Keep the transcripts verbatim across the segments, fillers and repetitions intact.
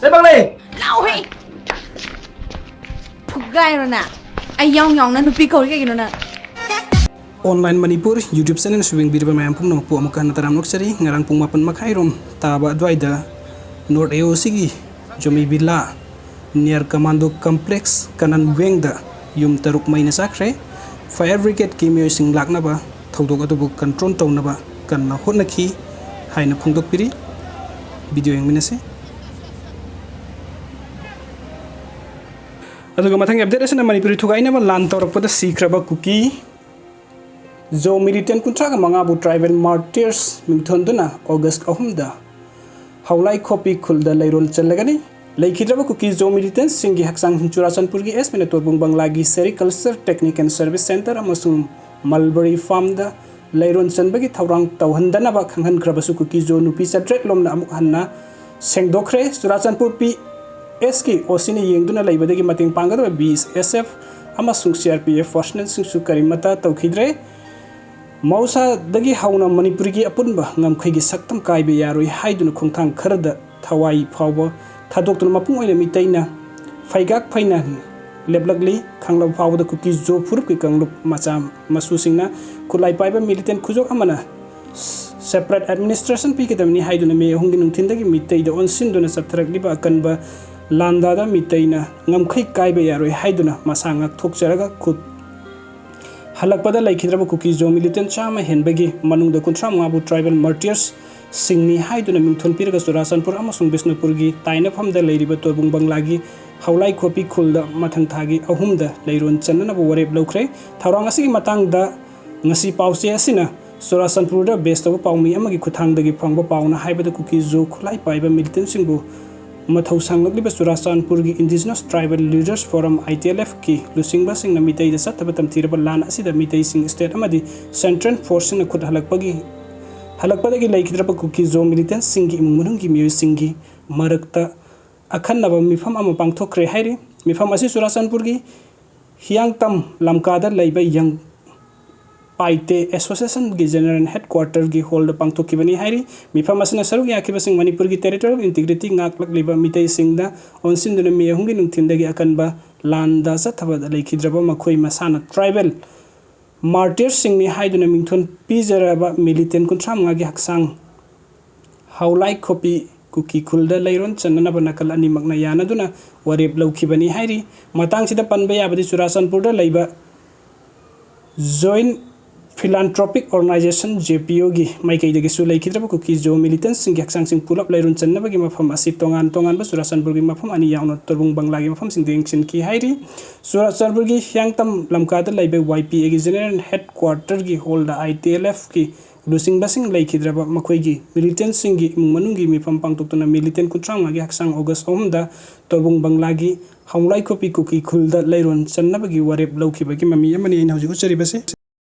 ꯂꯩꯕꯥꯛ ꯂꯩ꯫ ꯂꯥꯎꯍꯦ! ꯐꯨꯒꯥꯏꯔꯣ ꯅꯪ꯫ ꯑꯩ ꯌꯥꯎ ꯌꯥꯎꯅ ꯅꯨꯄꯤ ꯀꯧꯔꯤ ꯀꯩꯒꯤꯅꯣ ꯅꯪ? Online Manipur YouTube channel ꯁꯨ ꯌꯦꯡꯕꯤꯔꯤꯕ ꯃꯌꯥꯝ ꯄꯨꯝꯅꯃꯛꯄꯨ ꯑꯃꯨꯛꯀ ꯍꯟꯅ ꯇꯔꯥꯝꯅ ꯑꯣꯛꯆꯔꯤ꯫ ꯉꯔꯥꯡ ꯄꯨꯡ ꯃꯥꯄꯟ ꯃꯈꯥꯏꯔꯣꯝ ꯇꯥꯕ ꯑꯗꯨꯋꯥꯏꯗ North A O C ꯒꯤ Zomi Birla near Commando Complex ꯀꯅꯟ ꯋꯦꯡꯗ ꯌꯨꯝ ꯇꯔꯨꯛ ꯃꯩꯅ ꯆꯥꯛꯈ꯭ꯔꯦ꯫ Fire Brigade ꯀꯤ ꯃꯤꯑꯣꯏꯁꯤꯡ ꯂꯥꯛꯅꯕ ꯊꯧꯗꯣꯛ ꯑꯗꯨꯕꯨ control ꯇꯧꯅꯕ ꯀꯟꯅ ꯍꯣꯠꯅꯈꯤ ꯍꯥꯏꯅ ꯐꯣꯡꯗꯣꯛꯄꯤꯔꯤ꯫ Video ꯌꯦꯡꯃꯤꯟꯅꯁꯤ꯫ ꯑꯗꯨꯒ ꯃꯊꯪꯒꯤ update ꯑꯁꯤꯅ ꯃꯅꯤꯄꯨꯔꯤ ꯊꯨꯒꯥꯏꯅꯕ ꯂꯥꯟ ꯇꯧꯔꯛꯄꯗ ꯁꯤꯈ꯭ꯔꯕ ꯀꯨꯀꯤ ꯖꯣ militant ꯀꯨꯟꯊ꯭ꯔꯥꯒ ꯃꯉꯥꯕꯨ tribal martyrs ꯃꯤꯡꯊꯣꯟꯗꯨꯅ August ꯑꯍꯨꯝꯗ ꯍꯧꯂꯥꯏ ꯈꯣꯄꯤ ꯈꯨꯜꯗ ꯂꯩꯔꯣꯜ ꯆꯜꯂꯒꯅꯤ꯫ ꯂꯩꯈꯤꯗ꯭ꯔꯕ ꯀꯨꯀꯤ ꯖꯣ militant ꯁꯤꯡꯒꯤ ꯍꯛꯆꯥꯡ ꯆꯨꯔꯥꯆꯥꯟꯄꯨꯔꯒꯤ ꯑꯦꯁ ꯃꯤꯅꯇꯣꯔꯕꯨꯡ ꯕꯪꯂꯥꯒꯤ Sericulture Technical Service Centre ꯑꯃꯁꯨꯡ Mulberry Farm ꯗ ꯂꯩꯔꯣꯜ ꯆꯟꯕꯒꯤ ꯊꯧꯔꯥꯡ ꯇꯧꯍꯟꯗꯅꯕ ꯈꯪꯍꯟꯈ꯭ꯔꯕꯁꯨ ꯀꯨꯀꯤ ꯖꯣ ꯅꯨꯄꯤ ꯆꯥꯇ꯭ꯔꯦꯠ ꯂꯣꯝꯅ ꯑꯃꯨꯛ ꯍꯟꯅ ꯁꯦꯡꯗꯣꯛꯈ꯭ꯔꯦ꯫ ꯆꯨꯔꯥꯆꯥꯟꯄꯨꯔ P S ꯀꯤ O C ꯅ ꯌꯦꯡꯗꯨꯅ ꯂꯩꯕꯗꯒꯤ ꯃꯇꯦꯡ ꯄꯥꯡꯒꯗꯕ B S F ꯑꯃꯁꯨꯡ C R P F personnel ꯁꯤꯡꯁꯨ ꯀꯔꯤꯃꯠꯇ ꯇꯧꯈꯤꯗ꯭ꯔꯦ꯫ ꯃꯍꯧꯁꯥꯗꯒꯤ ꯍꯧꯅ ꯃꯅꯤꯄꯨꯔꯒꯤ ꯑꯄꯨꯟꯕ ꯉꯝꯈꯩꯒꯤ ꯁꯛꯇꯝ ꯀꯥꯏꯕ ꯌꯥꯔꯣꯏ ꯍꯥꯏꯗꯨꯅ ꯈꯣꯡꯊꯥꯡ ꯈꯔꯗ ꯊꯋꯥꯏ ꯐꯥꯎꯕ ꯊꯥꯗꯣꯛꯇꯨꯅ ꯃꯄꯨꯡ ꯑꯣꯏꯅ ꯃꯤꯇꯩꯅ ꯐꯩꯒꯥꯛ ꯐꯩꯅ ꯂꯦꯞꯂꯛꯂꯤ꯫ ꯈꯪꯂꯕ ꯐꯥꯎꯕꯗ ꯀꯨꯀꯤ ꯖꯣ ꯐꯨꯔꯨꯞꯀꯤ ꯀꯥꯡꯂꯨꯞ ꯃꯆꯥ ꯃꯁꯨꯁꯤꯡꯅ ꯈꯨꯠꯂꯥꯏ ꯄꯥꯏꯕ militant ꯈꯨꯖꯣꯛ ꯑꯃꯅ separate administration ꯄꯤꯒꯗꯕꯅꯤ ꯍꯥꯏꯗꯨꯅ May ꯑꯍꯨꯝꯒꯤ ꯅꯨꯡꯊꯤꯟꯗꯒꯤ ꯃꯤꯇꯩꯗ ꯑꯣꯟꯁꯤꯟꯗꯨꯅ ꯆꯠꯊꯔꯛꯂꯤꯕ ꯑꯀꯟꯕ ꯂꯥꯟꯗꯥꯗ ꯃꯤꯇꯩꯅ ꯉꯝꯈꯩ ꯀꯥꯏꯕ ꯌꯥꯔꯣꯏ ꯍꯥꯏꯗꯨꯅ ꯃꯁꯥ ꯉꯥꯛꯊꯣꯛꯆꯔꯒ ꯈꯨꯠ ꯍꯜꯂꯛꯄꯗ ꯂꯩꯈꯤꯗ꯭ꯔꯕ ꯀꯨꯀꯤ ꯖꯣ militant ꯆꯥꯝꯃ ꯍꯦꯟꯕꯒꯤ ꯃꯅꯨꯡꯗ ꯀꯨꯟꯊ꯭ꯔꯥ ꯃꯉꯥꯕꯨ tribal martyrs ꯁꯤꯡꯅꯤ ꯍꯥꯏꯗꯨꯅ ꯃꯤꯡꯊꯣꯟ ꯄꯤꯔꯒ ꯆꯨꯔꯥꯆꯥꯟꯄꯨꯔ ꯑꯃꯁꯨꯡ ꯕꯤꯁꯅꯨꯄꯨꯔꯒꯤ ꯇꯥꯏꯅꯐꯝꯗ ꯂꯩꯔꯤꯕ ꯇꯣꯏꯕꯨꯡ ꯕꯪꯂꯥꯒꯤ ꯍꯧꯂꯥꯏ ꯈꯣꯄꯤ ꯈꯨꯜꯗ ꯃꯊꯪ ꯊꯥꯒꯤ ꯑꯍꯨꯝꯗ ꯂꯩꯔꯣꯟ ꯆꯟꯅꯅꯕ ꯋꯥꯔꯦꯞ ꯂꯧꯈ꯭ꯔꯦ꯫ ꯊꯧꯔꯥꯡ ꯑꯁꯤꯒꯤ ꯃꯇꯥꯡꯗ ꯉꯁꯤ ꯄꯥꯎꯆꯦ ꯑꯁꯤꯅ ꯆꯨꯔꯥꯆꯥꯟꯄꯨꯔꯗ base ꯇꯧꯕ ꯄꯥꯎꯃꯤ ꯑꯃꯒꯤ ꯈꯨꯠꯊꯥꯡꯗꯒꯤ ꯐꯪꯕ ꯄꯥꯎꯅ ꯍꯥꯏꯕꯗ ꯀꯨꯀꯤ ꯖꯣ ꯈꯨꯠꯂꯥꯏ ꯄꯥꯏꯕ militantꯁꯤꯡꯕꯨ ꯃꯊꯧ ꯁꯥꯡꯂꯛꯂꯤꯕ ꯆꯨꯔꯥꯆꯥꯟꯄꯨꯔꯒꯤ Indigenous Tribal Leaders Forum, I T L F ꯀꯤ ꯂꯨꯆꯤꯡꯕꯁꯤꯡꯅ ꯃꯤꯇꯩꯗ ꯆꯠꯊꯕ ꯇꯝꯊꯤꯔꯕ ꯂꯥꯟ ꯑꯁꯤꯗ ꯃꯤꯇꯩꯁꯤꯡ state ꯑꯃꯗꯤ central forceꯁꯤꯡꯅ ꯈꯨꯠ ꯍꯜꯂꯛꯄꯒꯤ, ꯍꯜꯂꯛꯄꯗꯒꯤ ꯂꯩꯈꯤꯗ꯭ꯔꯕ ꯀꯨꯀꯤ ꯖꯣ militantꯁꯤꯡꯒꯤ ꯏꯃꯨꯡ ꯃꯅꯨꯡꯒꯤ ꯃꯤꯑꯣꯏꯁꯤꯡꯒꯤ ꯃꯔꯛꯇ ꯑꯈꯟꯅꯕ ꯃꯤꯐꯝ ꯑꯃ ꯄꯥꯡꯊꯣꯛꯈ꯭ꯔꯦ ꯍꯥꯏꯔꯤ꯫ ꯃꯤꯐꯝ ꯑꯁꯤ ꯆꯨꯔꯥꯆꯥꯟꯄꯨꯔꯒꯤ ꯍꯤꯌꯥꯡꯇꯝ ꯂꯝꯀꯥꯗ ꯂꯩꯕ ꯌꯪ-, ꯄꯥꯏꯇꯦ ꯑꯦꯁꯣꯁꯤꯌꯦꯁꯟꯒꯤ ꯖꯦꯅꯔꯦꯜ ꯍꯦꯗꯀ꯭ꯋꯥꯔꯇꯔꯒꯤ ꯍꯣꯜꯗ ꯄꯥꯡꯊꯣꯛꯈꯤꯕꯅꯤ ꯍꯥꯏꯔꯤ꯫ ꯃꯤꯐꯝ ꯑꯁꯤꯅ ꯁꯔꯨꯛ ꯌꯥꯈꯤꯕꯁꯤꯡ ꯃꯅꯤꯄꯨꯔꯒꯤ ꯇꯦꯔꯤꯇꯣꯔꯤꯌꯦꯜ ꯏꯟꯇꯤꯒ꯭ꯔꯤꯇꯤ ꯉꯥꯛꯂꯛꯂꯤꯕ ꯃꯤꯇꯩꯁꯤꯡꯗ ꯑꯣꯟꯁꯤꯟꯗꯨꯅ ꯃꯦ ꯑꯍꯨꯝꯒꯤ ꯅꯨꯡꯊꯤꯜꯗꯒꯤ ꯑꯀꯟꯕ ꯂꯥꯟꯗ ꯆꯠꯊꯕꯗ ꯂꯩꯈꯤꯗ꯭ꯔꯕ ꯃꯈꯣꯏ ꯃꯁꯥꯅ ꯇ꯭ꯔꯥꯏꯕꯦꯜ ꯃꯥꯔꯇꯤꯌꯔꯁꯤꯡꯅꯤ ꯍꯥꯏꯗꯨꯅ ꯃꯤꯡꯊꯣꯟ ꯄꯤꯖꯔꯕ ꯃꯤꯂꯤꯇꯦꯟ ꯀꯨꯟꯊ꯭ꯔꯥ ꯃꯉꯥꯒꯤ ꯍꯛꯆꯥꯡ ꯍꯥꯎꯂꯥꯏ ꯈꯣꯄꯤ ꯀꯨꯀꯤ ꯈꯨꯜꯗ ꯂꯩꯔꯣꯟ ꯆꯟꯅꯅꯕ ꯅꯥꯀꯜ ꯑꯅꯤꯃꯛꯅ ꯌꯥꯅꯗꯨꯅ ꯋꯥꯔꯦꯞ ꯂꯧꯈꯤꯕꯅꯤ ꯍꯥꯏꯔꯤ꯫ ꯃꯇꯥꯡꯁꯤꯗ ꯄꯟꯕ ꯌꯥꯕꯗꯤ ꯆꯨꯔꯥꯆꯥꯟꯄꯨꯔꯗ ꯂꯩꯕ ꯖꯣꯏꯟ ꯐꯤꯂꯥꯟꯊ꯭ꯔꯣꯄꯤꯛ ꯑꯣꯔꯒꯅꯥꯏꯖꯦꯁꯟ, ꯖꯦ ꯄꯤ ꯑꯣꯒꯤ ꯃꯥꯏꯀꯩꯗꯒꯤꯁꯨ ꯂꯩꯈꯤꯗ꯭ꯔꯕ ꯀꯨꯀꯤ ꯖꯣ ꯃꯤꯂꯤꯇꯦꯟꯁꯤꯡꯒꯤ ꯍꯛꯆꯥꯡꯁꯤꯡ ꯄꯨꯂꯞ ꯂꯩꯔꯣꯟ ꯆꯟꯅꯕꯒꯤ ꯃꯐꯝ ꯑꯁꯤ ꯇꯣꯉꯥꯟ ꯇꯣꯉꯥꯟꯕ ꯆꯨꯔꯥꯆꯥꯟꯄꯨꯔꯒꯤ ꯃꯐꯝ ꯑꯅꯤ ꯌꯥꯎꯅ ꯇꯣꯔꯕꯨꯡ ꯕꯪꯂꯥꯒꯤ ꯃꯐꯝꯁꯤꯡꯗ ꯌꯦꯡꯁꯤꯟꯈꯤ ꯍꯥꯏꯔꯤ꯫ ꯆꯨꯔꯥꯆꯥꯟꯄꯨꯔꯒꯤ ꯍꯤꯌꯥꯡꯇꯝ ꯂꯝꯀꯥꯗ ꯂꯩꯕ ꯋꯥꯏ ꯄꯤ ꯑꯦꯒꯤ ꯖꯦꯅꯔꯦꯜ ꯍꯦꯗꯀ꯭ꯋꯥꯔꯇꯔꯒꯤ ꯍꯣꯜꯗ ꯑꯥꯏ ꯇꯤ ꯑꯦꯜ ꯑꯦꯐꯀꯤ ꯂꯨꯆꯤꯡꯕꯁꯤꯡ ꯂꯩꯈꯤꯗ꯭ꯔꯕ ꯃꯈꯣꯏꯒꯤ ꯃꯤꯂꯤꯇꯦꯟꯁꯤꯡꯒꯤ ꯏꯃꯨꯡ ꯃꯅꯨꯡꯒꯤ ꯃꯤꯐꯝ ꯄꯥꯡꯊꯣꯛꯇꯨꯅ ꯃꯤꯂꯤꯇꯦꯟ ꯀꯨꯟꯊ꯭ꯔꯥ ꯃꯉꯥꯒꯤ ꯍꯛꯆꯥꯡ ꯑꯣꯒꯁ ꯑꯍꯨꯝꯗ ꯇꯣꯔꯕꯨꯡ ꯕꯪꯂꯥꯒꯤ ꯍꯥꯎꯂꯥꯏꯈꯣꯄꯤ ꯀꯨꯀꯤ ꯈꯨꯜꯗ ꯂꯩꯔꯣꯟ ꯆꯟꯅꯕꯒꯤ ꯋꯥꯔꯦꯞ ꯂꯧꯈꯤꯕꯒꯤ ꯃꯃꯤ ꯑꯃꯅꯤ ꯑꯩꯅ ꯍꯧꯖꯤꯛ ꯎꯠꯆꯔꯤꯕꯁꯤ꯫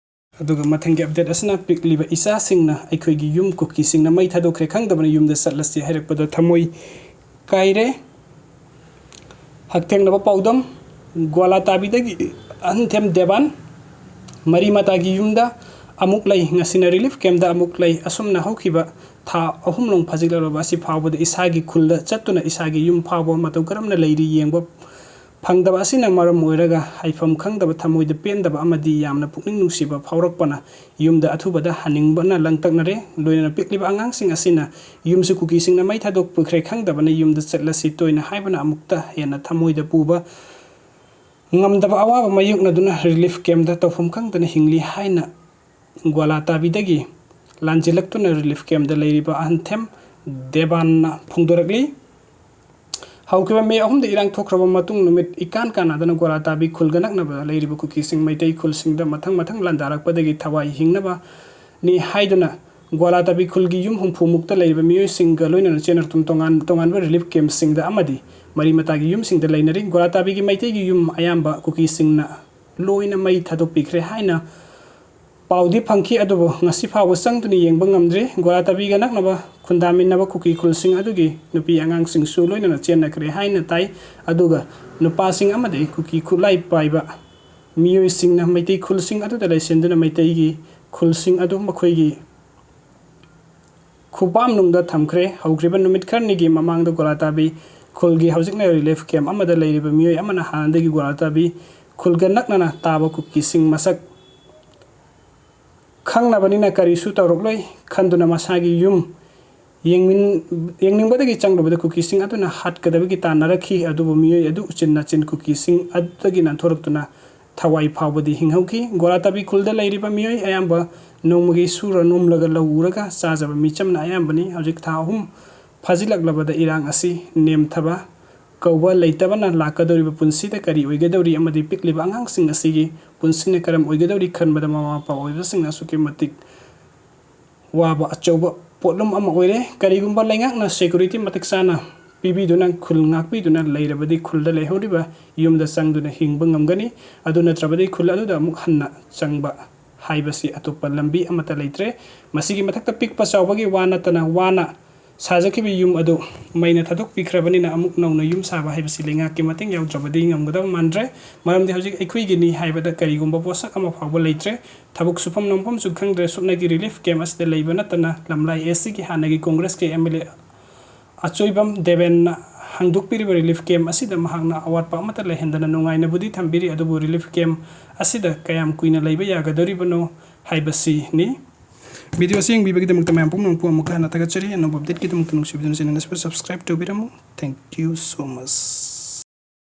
ꯑꯗꯨꯒ ꯃꯊꯪꯒꯤ ꯑꯞꯗꯦꯠ ꯑꯁꯤꯅ ꯄꯤꯛꯂꯤꯕ ꯏꯆꯥꯁꯤꯡꯅ ꯑꯩꯈꯣꯏꯒꯤ ꯌꯨꯝ ꯀꯨꯀꯤꯁꯤꯡꯅ ꯃꯩ ꯊꯥꯗꯣꯛꯈ꯭ꯔꯦ ꯈꯪꯗꯕꯅ ꯌꯨꯝꯗ ꯆꯠꯂꯁꯤ ꯍꯥꯏꯔꯛꯄꯗ ꯊꯃꯣꯏ ꯀꯥꯏꯔꯦ꯫ ꯍꯛꯊꯦꯡꯅꯕ ꯄꯥꯎꯗꯝ, ꯒ꯭ꯋꯥꯂꯥꯇꯥꯕꯤꯗꯒꯤ ꯑꯍꯟꯊꯦꯝ ꯗꯦꯕꯥꯟ ꯃꯔꯤ ꯃꯇꯥꯒꯤ ꯌꯨꯝꯗ ꯑꯃꯨꯛ ꯂꯩ꯫ ꯉꯁꯤꯅ ꯔꯤꯂꯤꯐ ꯀꯦꯝꯞꯇ ꯑꯃꯨꯛ ꯂꯩ꯫ ꯑꯁꯨꯝꯅ ꯍꯧꯈꯤꯕ ꯊꯥ ꯑꯍꯨꯝꯂꯣꯝ ꯐꯥꯖꯤꯜꯂꯛꯂꯕ ꯑꯁꯤ ꯐꯥꯎꯕꯗ ꯏꯁꯥꯒꯤ ꯈꯨꯜꯗ ꯆꯠꯇꯨꯅ ꯏꯁꯥꯒꯤ ꯌꯨꯝ ꯐꯥꯎꯕ ꯃꯇꯧ ꯀꯔꯝꯅ ꯂꯩꯔꯤ ꯌꯦꯡꯕ ꯐꯪꯗꯕ ꯑꯁꯤꯅ ꯃꯔꯝ ꯑꯣꯏꯔꯒ ꯍꯥꯏꯐꯝ ꯈꯪꯗꯕ ꯊꯃꯣꯏꯗ ꯄꯦꯟꯗꯕ ꯑꯃꯗꯤ ꯌꯥꯝꯅ ꯄꯨꯛꯅꯤꯡ ꯅꯨꯡꯁꯤꯕ ꯐꯥꯎꯔꯛꯄꯅ ꯌꯨꯝꯗ ꯑꯊꯨꯕꯗ ꯍꯟꯅꯤꯡꯕꯅ ꯂꯪꯇꯛꯅꯔꯦ꯫ ꯂꯣꯏꯅꯅ ꯄꯤꯛꯂꯤꯕ ꯑꯉꯥꯡꯁꯤꯡ ꯑꯁꯤꯅ ꯌꯨꯝꯁꯨ ꯀꯨꯀꯤꯁꯤꯡꯅ ꯃꯩ ꯊꯥꯗꯣꯛꯄꯤꯈ꯭ꯔꯦ ꯈꯪꯗꯕꯅ ꯌꯨꯝꯗ ꯆꯠꯂꯁꯤ ꯇꯣꯏꯅ ꯍꯥꯏꯕꯅ ꯑꯃꯨꯛꯇ ꯍꯦꯟꯅ ꯊꯃꯣꯏꯗ ꯄꯨꯕ ꯉꯝꯗꯕ ꯑꯋꯥꯕ ꯃꯥꯌꯣꯛꯅꯗꯨꯅ ꯔꯤꯂꯤꯐ ꯀꯦꯝꯞꯇ ꯇꯧꯐꯝ ꯈꯪꯗꯅ ꯍꯤꯡꯂꯤ ꯍꯥꯏꯅ ꯒ꯭ꯋꯥꯂꯥꯇꯥꯕꯤꯗꯒꯤ ꯂꯥꯟꯖꯦꯜꯂꯛꯇꯨꯅ ꯔꯤꯂꯤꯐ ꯀꯦꯝꯞꯇ ꯂꯩꯔꯤꯕ ꯑꯍꯟꯊꯦꯝ ꯗꯦꯕꯥꯟꯅ ꯐꯣꯡꯗꯣꯔꯛꯂꯤ꯫ ꯍꯧꯈꯤꯕ ꯃꯦ ꯑꯍꯨꯝꯗ ꯏꯔꯥꯡ ꯊꯣꯛꯈ꯭ꯔꯕ ꯃꯇꯨꯡ ꯅꯨꯃꯤꯠ ꯏꯀꯥꯟ ꯀꯥꯟꯅꯗꯅ ꯒ꯭ꯋꯥꯂꯥꯇꯥꯕꯤ ꯈꯨꯜꯒ ꯅꯛꯅꯕ ꯂꯩꯔꯤꯕ ꯀꯨꯀꯤꯁꯤꯡ ꯃꯩꯇꯩ ꯈꯨꯜꯁꯤꯡꯗ ꯃꯊꯪ ꯃꯊꯪ ꯂꯥꯟꯗꯥꯔꯛꯄꯗꯒꯤ ꯊꯋꯥꯏ ꯍꯤꯡꯅꯕꯅꯤ ꯍꯥꯏꯗꯨꯅ ꯒ꯭ꯋꯥꯂꯥꯇꯥꯕꯤ ꯈꯨꯜꯒꯤ ꯌꯨꯝ ꯍꯨꯝꯐꯨ ꯃꯨꯛꯇ ꯂꯩꯔꯤꯕ ꯃꯤꯑꯣꯏꯁꯤꯡꯒ ꯂꯣꯏꯅꯅ ꯆꯦꯟꯅꯔꯛꯇꯨꯅ ꯇꯣꯉꯥꯟ ꯇꯣꯉꯥꯟꯕ ꯔꯤꯂꯤꯐ ꯀꯦꯝꯞꯁꯤꯡꯗ ꯑꯃꯗꯤ ꯃꯔꯤ ꯃꯇꯥꯒꯤ ꯌꯨꯝꯁꯤꯡꯗ ꯂꯩꯅꯔꯤ꯫ ꯒ꯭ꯋꯥꯂꯥꯇꯥꯕꯤꯒꯤ ꯃꯩꯇꯩꯒꯤ ꯌꯨꯝ ꯑꯌꯥꯝꯕ ꯀꯨꯀꯤꯁꯤꯡꯅ ꯂꯣꯏꯅ ꯃꯩ ꯊꯥꯗꯣꯛꯄꯤꯈ꯭ꯔꯦ ꯍꯥꯏꯅ ꯄꯥꯎꯗꯤ ꯐꯪꯈꯤ, ꯑꯗꯨꯕꯨ ꯉꯁꯤ ꯐꯥꯎꯕ ꯆꯪꯗꯨꯅ ꯌꯦꯡꯕ ꯉꯝꯗ꯭ꯔꯤ꯫ ꯒ꯭ꯋꯥꯂꯥꯇꯥꯕꯤꯒ ꯅꯛꯅꯕ ꯈꯨꯟꯗꯥꯃꯤꯟꯅꯕ ꯀꯨꯀꯤ ꯈꯨꯜꯁꯤꯡ ꯑꯗꯨꯒꯤ ꯅꯨꯄꯤ ꯑꯉꯥꯡꯁꯤꯡꯁꯨ ꯂꯣꯏꯅꯅ ꯆꯦꯟꯅꯈ꯭ꯔꯦ ꯍꯥꯏꯅ ꯇꯥꯏ꯫ ꯑꯗꯨꯒ ꯅꯨꯄꯥꯁꯤꯡ ꯑꯃꯗꯤ ꯀꯨꯀꯤ ꯈꯨꯠꯂꯥꯏ ꯄꯥꯏꯕ ꯃꯤꯑꯣꯏꯁꯤꯡꯅ ꯃꯩꯇꯩ ꯈꯨꯜꯁꯤꯡ ꯑꯗꯨꯗ ꯂꯩꯁꯤꯟꯗꯨꯅ ꯃꯩꯇꯩꯒꯤ ꯈꯨꯜꯁꯤꯡ ꯑꯗꯨ ꯃꯈꯣꯏꯒꯤ ꯈꯨꯕꯥꯝꯅꯨꯡꯗ ꯊꯝꯈ꯭ꯔꯦ꯫ ꯍꯧꯈ꯭ꯔꯤꯕ ꯅꯨꯃꯤꯠ ꯈꯔꯅꯤꯒꯤ ꯃꯃꯥꯡꯗ ꯒꯣꯂꯥꯇꯥꯕꯤ ꯈꯨꯜꯒꯤ ꯍꯧꯖꯤꯛꯅ relief camp ꯑꯃꯗ ꯂꯩꯔꯤꯕ ꯃꯤꯑꯣꯏ ꯑꯃꯅ ꯍꯥꯟꯅꯗꯒꯤ ꯒꯣꯂꯥꯇꯥꯕꯤ ꯈꯨꯜꯒ ꯅꯛꯅꯅ ꯇꯥꯕ ꯀꯨꯀꯤꯁꯤꯡ ꯃꯁꯛ ꯈꯪꯅꯕꯅꯤꯅ ꯀꯔꯤꯁꯨ ꯇꯧꯔꯛꯂꯣꯏ ꯈꯟꯗꯨꯅ ꯃꯁꯥꯒꯤ ꯌꯨꯝ ꯌꯦꯡꯃꯤꯟ-, ꯌꯦꯡꯅꯤꯡꯕꯗꯒꯤ ꯆꯪꯂꯨꯕꯗ ꯀꯨꯀꯤꯁꯤꯡ ꯑꯗꯨꯅ ꯍꯥꯠꯀꯗꯕꯒꯤ ꯇꯥꯟꯅꯔꯛꯈꯤ꯫ ꯑꯗꯨꯕꯨ ꯃꯤꯑꯣꯏ ꯑꯗꯨ ꯎꯆꯤꯟ ꯅꯥꯆꯤꯟ ꯀꯨꯀꯤꯁꯤꯡ ꯑꯗꯨꯗꯒꯤ ꯅꯥꯟꯊꯣꯔꯛꯇꯨꯅ ꯊꯋꯥꯏ ꯐꯥꯎꯕꯗꯤ ꯍꯤꯡꯍꯧꯈꯤ꯫ ꯒꯣꯂꯥꯇꯥꯕꯤ ꯈꯨꯜꯗ ꯂꯩꯔꯤꯕ ꯃꯤꯑꯣꯏ ꯑꯌꯥꯝꯕ ꯅꯣꯡꯃꯒꯤ ꯁꯨꯔ ꯅꯣꯝꯂꯒ ꯂꯧ ꯎꯔꯒ ꯆꯥꯖꯕ ꯃꯤꯆꯝꯅ ꯑꯌꯥꯝꯕꯅꯤ꯫ ꯍꯧꯖꯤꯛ ꯊꯥ ꯑꯍꯨꯝ ꯐꯥꯖꯤꯜꯂꯛꯂꯕꯗ ꯏꯔꯥꯡ ꯑꯁꯤ ꯅꯦꯝꯊꯕ ꯀꯧꯕ ꯂꯩꯇꯕꯅ ꯂꯥꯛꯀꯗꯧꯔꯤꯕ ꯄꯨꯟꯁꯤꯗ ꯀꯔꯤ ꯑꯣꯏꯒꯗꯧꯔꯤ ꯑꯃꯗꯤ ꯄꯤꯛꯂꯤꯕ ꯑꯉꯥꯡꯁꯤꯡ ꯑꯁꯤꯒꯤ ꯄꯨꯟꯁꯤꯅ ꯀꯔꯝ ꯑꯣꯏꯒꯗꯧꯔꯤ ꯈꯟꯕꯗ ꯃꯃꯥ ꯃꯄꯥ ꯑꯣꯏꯕꯁꯤꯡꯅ ꯑꯁꯨꯛꯀꯤ ꯃꯇꯤꯛ ꯋꯥꯕ ꯑꯆꯧꯕ ꯄꯣꯠꯂꯨꯝ ꯑꯃ ꯑꯣꯏꯔꯦ꯫ ꯀꯔꯤꯒꯨꯝꯕ ꯂꯩꯉꯥꯛꯅ security ꯃꯇꯤꯛ ꯆꯥꯅ ꯄꯤꯕꯤꯗꯨꯅ ꯈꯨꯜ ꯉꯥꯛꯄꯤꯗꯨꯅ ꯂꯩꯔꯕꯗꯤ ꯈꯨꯜꯗ ꯂꯩꯍꯧꯔꯤꯕ ꯌꯨꯝꯗ ꯆꯪꯗꯨꯅ ꯍꯤꯡꯕ ꯉꯝꯒꯅꯤ꯫ ꯑꯗꯨ ꯅꯠꯇ꯭ꯔꯕꯗꯤ ꯈꯨꯜ ꯑꯗꯨꯗ ꯑꯃꯨꯛ ꯍꯟꯅ ꯆꯪꯕ ꯍꯥꯏꯕꯁꯤ ꯑꯇꯣꯞꯄ ꯂꯝꯕꯤ ꯑꯃꯠꯇ ꯂꯩꯇ꯭ꯔꯦ꯫ ꯃꯁꯤꯒꯤ ꯃꯊꯛꯇ ꯄꯤꯛꯄ ꯆꯥꯎꯕꯒꯤ ꯋꯥ ꯅꯠꯇꯅ ꯋꯥꯅ ꯁꯥꯖꯈꯤꯕ ꯌꯨꯝ ꯑꯗꯨ ꯃꯩꯅ ꯊꯥꯗꯣꯛꯄꯤꯈ꯭ꯔꯕꯅꯤꯅ ꯑꯃꯨꯛ ꯅꯧꯅ ꯌꯨꯝ ꯁꯥꯕ ꯍꯥꯏꯕꯁꯤ ꯂꯩꯉꯥꯛꯀꯤ ꯃꯇꯦꯡ ꯌꯥꯎꯗ꯭ꯔꯕꯗꯤ ꯉꯝꯒꯗꯕ ꯃꯥꯟꯗ꯭ꯔꯦ꯫ ꯃꯔꯝꯗꯤ ꯍꯧꯖꯤꯛ ꯑꯩꯈꯣꯏꯒꯤꯅꯤ ꯍꯥꯏꯕꯗ ꯀꯔꯤꯒꯨꯝꯕ ꯄꯣꯠꯁꯛ ꯑꯃ ꯐꯥꯎꯕ ꯂꯩꯇ꯭ꯔꯦ꯫ ꯊꯕꯛ ꯁꯨꯐꯝ ꯅꯣꯝꯐꯝꯁꯨ ꯈꯪꯗ꯭ꯔꯦ꯫ ꯁꯨꯞꯅꯒꯤ relief camp ꯑꯁꯤꯗ ꯂꯩꯕ ꯅꯠꯇꯅ ꯂꯝꯂꯥꯏ ꯑꯦꯁ ꯁꯤꯒꯤ ꯍꯥꯟꯅꯒꯤ ꯀꯣꯡꯒ꯭ꯔꯦꯁꯀꯤ ꯑꯦꯝ ꯑꯦꯜ ꯑꯦ ꯑꯆꯣꯏꯕꯝ ꯗꯦꯕꯦꯟꯅ ꯍꯥꯡꯗꯣꯛꯄꯤꯔꯤꯕ relief camp ꯑꯁꯤꯗ ꯃꯍꯥꯛꯅ ꯑꯋꯥꯠꯄ ꯑꯃꯠꯇ ꯂꯩꯍꯟꯗꯅ ꯅꯨꯡꯉꯥꯏꯅꯕꯨꯗꯤ ꯊꯝꯕꯤꯔꯤ, ꯑꯗꯨꯕꯨ relief camp ꯑꯁꯤꯗ ꯀꯌꯥꯝ ꯀꯨꯏꯅ ꯂꯩꯕ ꯌꯥꯒꯗꯧꯔꯤꯕꯅꯣ ꯍꯥꯏꯕꯁꯤꯅꯤ꯫ Video ꯑꯁꯤ ꯌꯦꯡꯕꯤꯕꯒꯤꯗꯃꯛꯇ ꯃꯌꯥꯝ ꯄꯨꯝꯅꯃꯛꯄꯨ ꯑꯃꯨꯛꯀ ꯍꯟꯅ ꯊꯥꯒꯠꯆꯔꯤ꯫ ꯑꯅꯧꯕ updateꯀꯤꯗꯃꯛꯇ ꯅꯨꯡꯁꯤꯕꯤꯗꯨꯅ channel ꯑꯁꯤꯕꯨ subscribe ꯇꯧꯕꯤꯔꯝꯃꯨ꯫ Thank you so much꯫